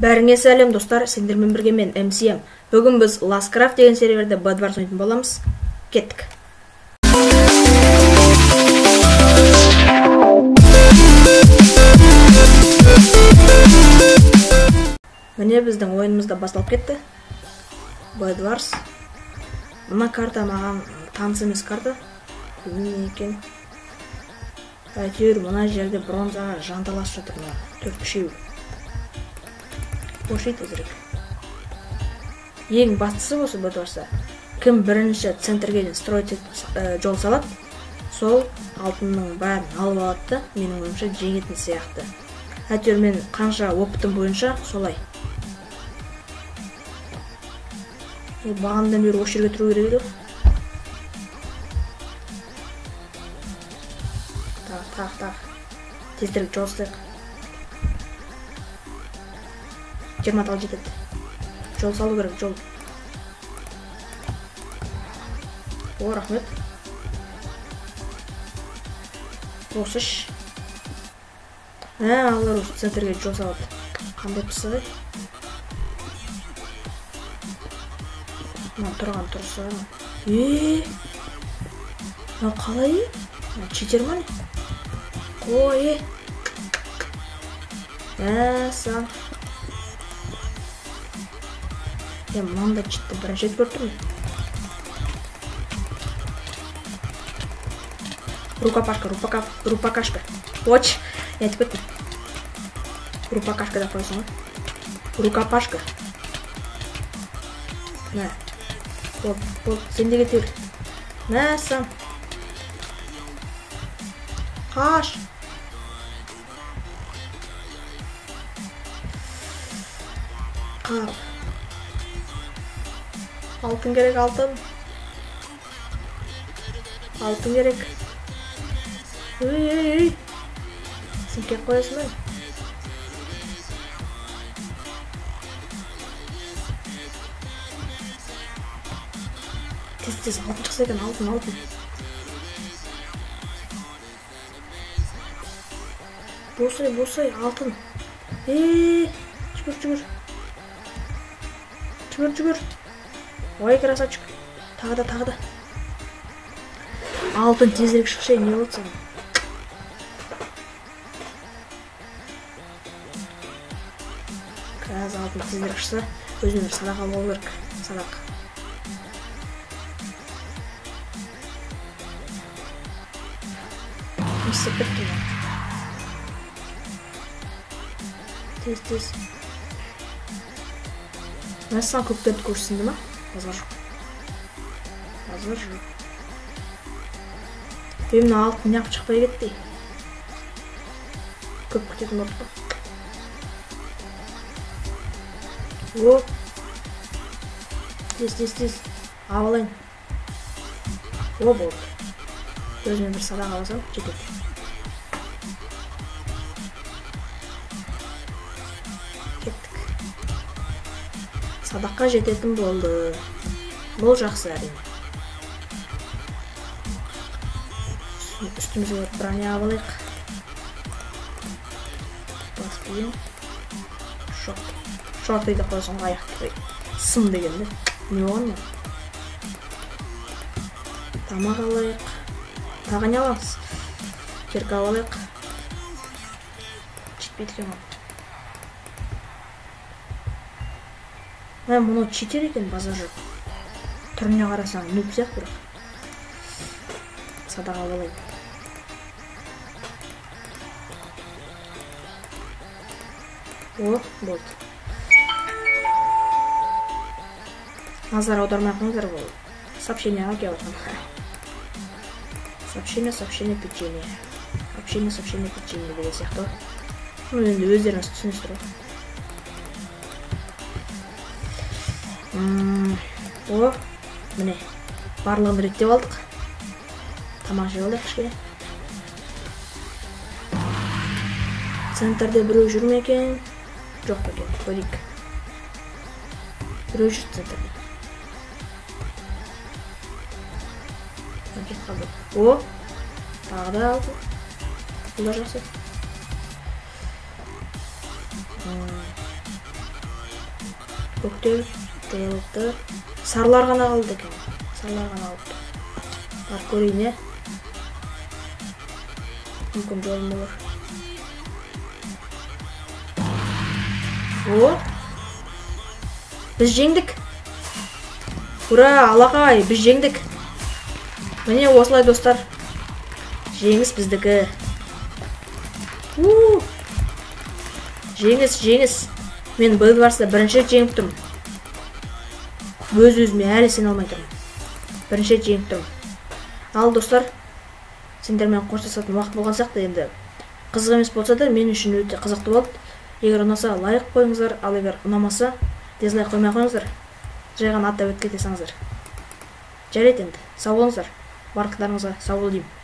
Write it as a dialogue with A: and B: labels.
A: Бәріңе сәлем достар, сендермен бірге мен MCM. Бүгін біз Lastcraft деген серверде Bedwars ойнайтын боламыз. Кеттік. Міне біздің ойынымыз да басталып кетті. Bedwars. Мына карта маған таныс емес карта. Білмеймін екен. Әйтеуір мына жерде бронзаға жанталасып жатыр мына төрт-үшеу. Қоши тезірек. Ең бастысы осы Bedwars'та кім бірінші центрге дейін строить жол салады, сол алтынның бәрін алып алады да, менің ойымша жеңетін сияқты. Әйтеуір мен қанша опытым бойынша солай. Бағанадан бері осы жерге тұру керек еді. Так. Тезірек жол салайық. 20 тал жетеді. Жол салу керек, жол. О, рахмет. Осы іш. Алар осы центрге жол салады. Қандай пысығы? Мына тұрған тұрысы. Мынау қалай? Читер ма не? Қой. Сам. Мынандай читті бірінші рет көріп тұрмын. Рукопашка, рупакашка. Оч, я айтып кеттім. Рупакашка деп қоясың ғой. Рукопашка. Мә. Бол, сен де кете бер. Мә, сам. Қаш. Қап. Алтын керек, алтын. Алтын керек. Ей. Сен кеп қоясың ба? Тез алтын шықса екен, алтын. Босай, алтын. Жүгір. Жүгір. Ой, красавчик. Тағы да. Алтын тезірек шықса, не болды саған? Қазір алтын тезірек шықса, өзіме бір садақ алып алу керек. Садақ. Не істеп кеттім мен? Тез. Мәссаған, көктерді көрсінді ма? Базар жоқ. Мына алтын неғып шықпай кетті? Көп күтетін болдық қой. О! Тез. Алып алайын. О, болды. Өзіме бір садақ алсам, жетеді. Кеттік. Садаққа жететін болды. Бұл жақсы әрине. Үстімізге барып броня алып алайық. Бас киім. Шорт. Шорт дейді қойсаң аяқты. Сым дегенде. Не болған не? Тамақ алайық. Тағы не аламыз? Кирка алып алайық. Жетпейді екен ғой. Мұны читер екен, базар жоқ. Түріне қарасаң, нуб сияқты бірақ. Садақ алып алайын. О, болды. Назар аудармай қойыңыздар, бұл сообщениеға келіп жатқан. Сообщение, печенье. Общение, сообщение, печенье деген сияқты. Ну, енді өздеріңіз түсінесіздер ғой. О, міне, барлығын реттеп алдық. Тамақ жеп алайық кішкене. Центрде біреу жүр ме екен? Жоқ па екен, көрейік. Біреу жүр центрде. Кетіп қалды. О, тағы да алтын. Бұл да жақсы. Көктер жойылыпты. Сарылар ғана қалды екен. Сарылар ғана қалыпты. Барып көрейін, иә. Мүмкін жолым болар. О! Біз жеңдік. Ура, алақай, біз жеңдік. Міне осылай, достар. Жеңіс біздікі. У! Жеңіс, жеңіс. Мен Бедварста бірінші рет жеңіп тұрмын. Өз-өзіме әлі сене алмай тұрмын. Бірінші рет жеңіп тұрмын. Ал достар, сендермен қоштасатын уақыт болған сияқты енді. Қызық емес болса да, мен үшін өте қызықты болды. Егер ұнаса, лайк қойыңыздар, ал егер ұнамаса, дизлайк қоймай қойыңыздар. Жай ғана аттап өтіп кете салыңыздар. Жарайды енді, сау болыңыздар. Барлықтарыңызға сау бол деймін.